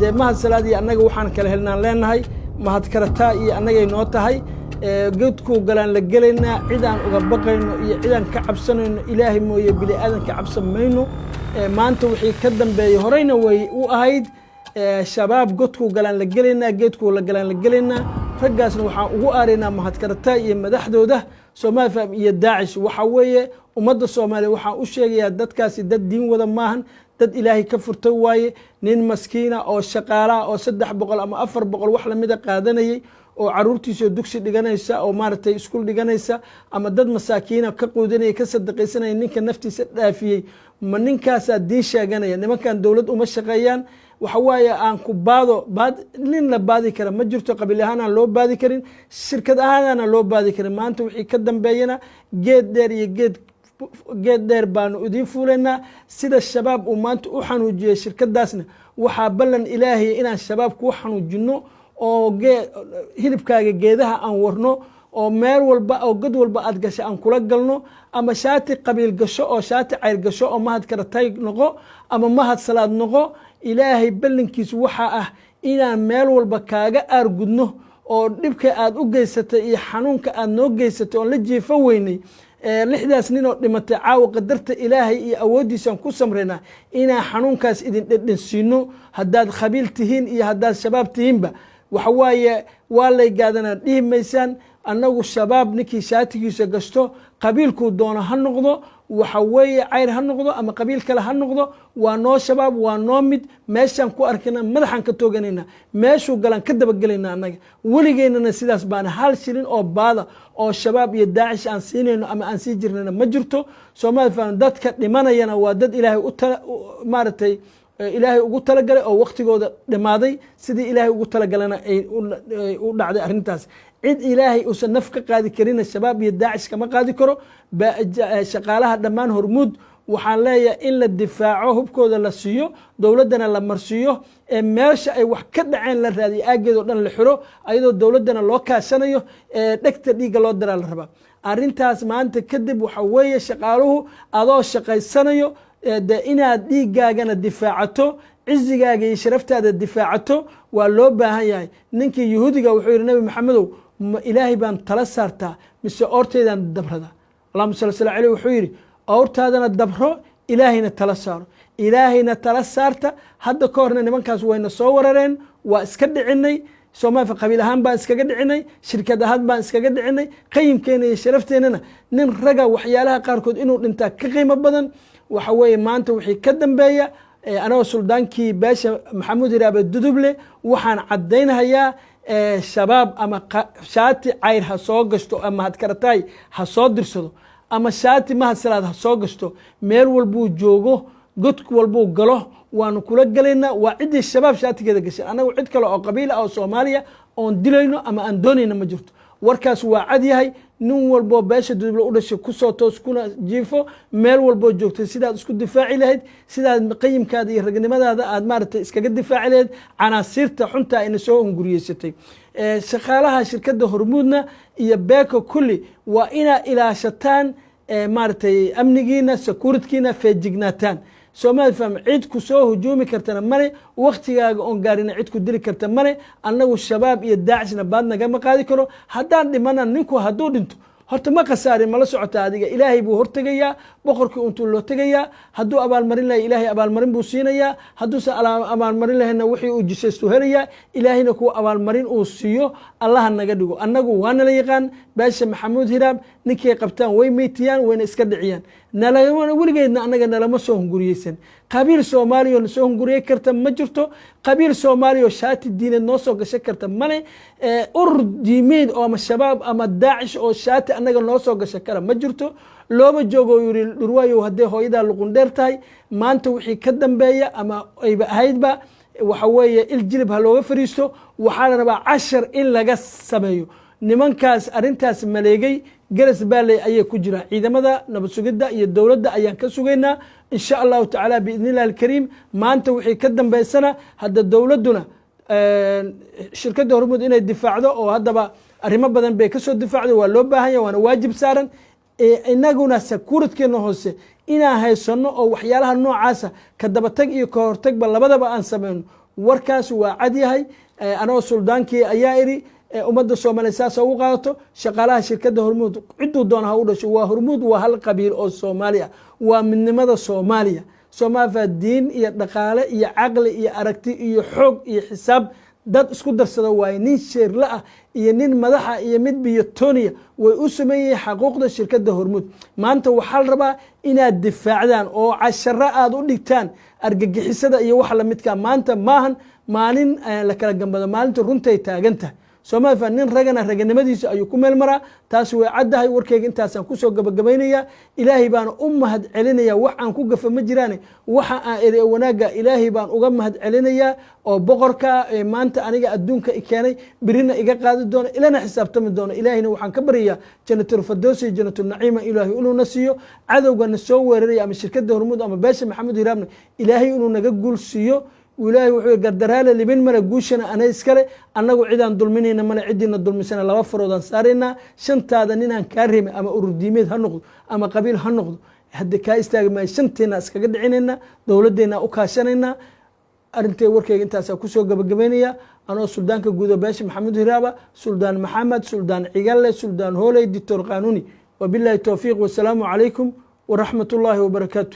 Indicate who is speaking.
Speaker 1: Dee Mahad Salaad iyo annaga waxaan kala helnaan leenahay, Mahad Karataa iyo annagay noo tahay. Godkuu galaan la gelaynaa, cidaan uga baqayno iyo cidaan ka cabsanayno Ilaahay mooye, bini aadan ka cabsan mayno. Maanta wixii ka dambeeyey horeyna way u ahayd, Shabaab godkuu galaan la gelaynaa, geedkuu la galaan la gelaynaa. Raggaasna waxaan ugu aaraynaa Mahadkarataa iyo madaxdooda, Soomaali fam, iyo Daacish. Waxaa weeye, ummadda Soomaaliya waxaan u sheegayaa, dadkaasi dad diin wada maahan, dad Ilaahay ka furtay waaye. Nin maskiina oo shaqaalaha oo 300 ama 400 wax lamida qaadanayay oo caruurtiisoo dugsi dhiganaysa oo maaragtay iskuul dhiganaysa ama dad masaakiina ka quudinaya, ka sadaqaysanaya, ninka naftiisa dhaafiyey, ma ninkaasaa diin sheeganaya? Nimankan dowlad uma shaqeeyaan. Waxa waaye, aan ku baado baad, nin la baadi kara ma jirto. Qabiil ahaan aan loo baadi karin, shirkad ahaanaana loo baadi karin. Maanta wixii ka dambeeyana geed dheer iyo geed dheer baanu idiin fuulaynaa. Sida Shabaab uu maanta u xanuujiyey shirkadaasna, waxaa ballan Ilaahay inaan Shabaab kuu xanuujino oo hilibkaaga geedaha aan warno oo meel walba oo god walba aad gashay aan kula galno. Ama shaati qabiil gasho oo shaati cayr gasho oo Mahad Karatay noqo ama Mahad Salaad noqo, Ilaahay ballankiisu waxaa ah inaan meel walba kaaga aargudno oo dhibka aad u geysatay iyo xanuunka aad noo geysatay oon la jiifo weynay. Lixdaas nin oo dhimatay caawa, qadarta Ilaahay iyo awooddiisaan ku samraynaa inaan xanuunkaas idin dhedhensiino, haddaad khabiil tihiin iyo haddaad Shabaab tihiinba. Waxa waaye, waa lay gaadanaa dhihi maysaan. Annagu Shabaab ninkii shaatigiisa gashto, qabiilkuu doono ha noqdo, waxa weeye cayr ha noqdo ama qabiil kale ha noqdo, waa noo Shabaab, waa noo mid. Meeshaan ku arkana madaxaan ka tooganayna, meeshuu galaan ka dabagelayna. Annaga weligeynana sidaas baana. Hal shilin oo baada oo Shabaab iyo Daacish aan siinayno ama aan sii jirnayna ma jirto. Soomaali fam, dadka dhimanayana waa dad Ilaahay u tala, maaragtay, Ilaahay ugu talagalay oo waktigooda dhimaaday. Sidii Ilaahay ugu talagalana ay u dhacday arrintaas. Cid Ilaahay uusan naf ka qaadi karina Shabaab iyo Daacish kama qaadi karo. Shaqaalaha dhammaan Hormuud waxaan leeyahay in la difaaco, hubkooda la siiyo, dowladdana la marsiiyo, ee meesha ay wax ka dhaceen la raadiyo, aaggeed oo dhan la xiro, ayadoo dowladdana loo kaashanayo, ee dhegta dhiigga loo daraa la rabaa arrintaas. Maanta kadib waxa weeye, shaqaaluhu adoo shaqaysanayo de inaad dhiiggaagana difaacato, cizigaaga iyo sharaftaada difaacato, waa loo baahan yahay. Ninkii Yahuudiga wuxuu yihi, "Nabi Maxamedow, ma Ilaahay baan tala saartaa mise oorteydaan dabrada?" Allahuma salli sala aleyh. Wuxuu yidhi, "Awrtaadana dabro, Ilaahayna tala saaro." Ilaahayna tala saarta. Hadda ka horna nimankaas wayna soo warareen, waa iska dhicinay. Soomaaliya qabiil ahaan baan iskaga dhicinay, shirkad ahaan baan iskaga dhicinay. Qayimkeena iyo sharafteenana nin raga waxyaalaha qaarkood inuu dhintaa ka qiimo badan. Waxa weeye, maanta wixii ka dambeeya, anagoo suldaankii beesha Maxamuud Hiraabe Duduble, waxaan caddaynhayaa, Shabaab ama shaati cayr ha soo gashto ama Mahadkarataay ha soo dirsado ama shaati Mahad Salaad ha soo gashto, meel walbuu joogo, god walbuu galo, waanu kula gelaynaa. Waa ciddii Shabaab shaatigeeda gashay. Annagu cid kale oo qabiila oo Soomaaliya oon dilayno ama aan doonayno ma jirto. Warkaas waa cad yahay. Nin walboo beesha Duduble u dhashay, kusoo toos kuna jiifo. Meel walboo joogtay, sidaad isku difaaci lahayd, sidaad qayimkaada iyo ragnimadaada aad maaragtay iskaga difaaci lahayd canaasiirta xunta ayna soo hunguriyeysatay. Shaqaalaha shirkadda Hormuudna iyo Beeko kulli waa inaa ilaashataan, maaragtay, amnigiina, securitykiina, feejignaataan. Soomaali fam, cid ku soo hujuumi kartana male, waktigaaga oon gaarina cid ku dili karta male. Annagu Shabaab iyo Daacishna baad nagama qaadi karo. Haddaan dhimana, ninku hadduu dhinto horta ma khasaarin. Mala socota adiga? Ilaahay buu hortegayaa, boqorkii untuu loo tegayaa. Hadduu abaalmarin lahay, Ilaahay abaalmarin buu siinayaa. Hadduusan abaalmarin lahayna, wixii uu jisaystu helayaa. Ilaahayna kuwa abaalmarin uu siiyo Allaha naga dhigo. Annagu waa nala yaqaan, beesha Maxamuud Hiraab ninkay qabtaan way meytiyaan, wayna iska dhiciyaan. Nalama weligeedna annaga nalama soo hunguriyeysan. Qabiil Soomaaliya oo nasoo hunguriyey karta ma jirto. Qabiil Soomaaliya oo shaati diineed noo soo gashan karta male. Urur diimeed oo ama Shabaab ama Daacish oo shaati annaga noo soo gashan kara ma jirto. Looma joogo yiri dhurwaayow hadday hooyadaa luqun dheer tahay. Maanta wixii ka dambeeya ama ayba ahaydba, waxa weeye, il jilib ha looga fariisto. Waxaa la rabaa cashar in laga sameeyo nimankaas arrintaas maleegay. Garas Baaley ayay ku jiraan. Ciidamada nabad sugidda iyo dowladda ayaan ka sugaynaa, insha Allahu tacaala, biidni illahi alkariim. Maanta wixii ka dambeysana hadda dowladduna shirkadda Hormuud inay difaacdo, oo haddaba arrimo badan bay kasoo difaacdo, waa loo baahan yahay, waana waajib saaran. Inaguna securitykeena hoose inaan haysano oo waxyaalaha noocaasa ka dabatag iyo ka hortagba labadaba aan sameyno. Warkaas waa cad yahay. Anoo suldaankii ayaa idhi, ummadda Soomaaliya saasa ugu qaadato. Shaqaalaha shirkadda Hormuud cidduu doona ha u dhasho, waa Hormuud, waa hal qabiil oo Soomaali ah, waa midnimada Soomaaliya. Soomaalia diin iyo dhaqaale iyo caqli iyo aragti iyo xoog iyo xisaab dad isku darsada waaye. Nin sheerle ah iyo nin madaxa iyo mid biyotoniya way u saman yihiin xaquuqda shirkadda Hormuud. Maanta waxaa la rabaa inaad difaacdaan oo casharo aad u dhigtaan argagixisada iyo waxa lamidka. Maanta maahan maalin la kala gambado, maalinta runtay taagan tahay. Soomaalia nin ragana raganimadiisa ayuu ku meel maraa. Taasi way caddahay. Warkeyga intaasaan kusoo gabagabaynaya. Ilaahay baana u mahad celinaya. Wax aan ku gafa ma jiraane, waxa aan eri wanaagga Ilaahay baan uga mahad celinayaa, oo boqorka maanta aniga adduunka i keenay, birina iga qaadi doono, ilana xisaabtami doono. Ilaahayna waxaan ka baryayaa Janatulfardowsi iyo Janatulnaciima Ilaahay inuuna siiyo. Cadowgana soo weeraraya, ama shirkadda Hormuud ama beesha Maxamed Hiraabna, Ilaahay inuu naga guul siiyo. Ilaahay wuxuu gardaraale libin male, guushana ana iskale. Annagu cidaan dulminayna male, ciddiina dulmisana laba faroodaan saaraynaa. Shantaada ninaan kaa reebin, ama ururdiimeed ha noqdo ama qabiil ha noqdo, hadda kaa istaagi maayo. Shanteena iskaga dhicinaynaa, dowladdeena u kaashanaynaa. Arrintay warkeyga intaasaa kusoo gabagabaynaya, anoo suldaanka guudo beesha Maxamed Hiraaba, Suldaan Maxamed, Suldaan Cigalle, Suldaan Hooley, Doctor Qaanuuni. Wabillahi towfiiq, wasalaamu calaykum waraxmat ullaahi wabarakaatu.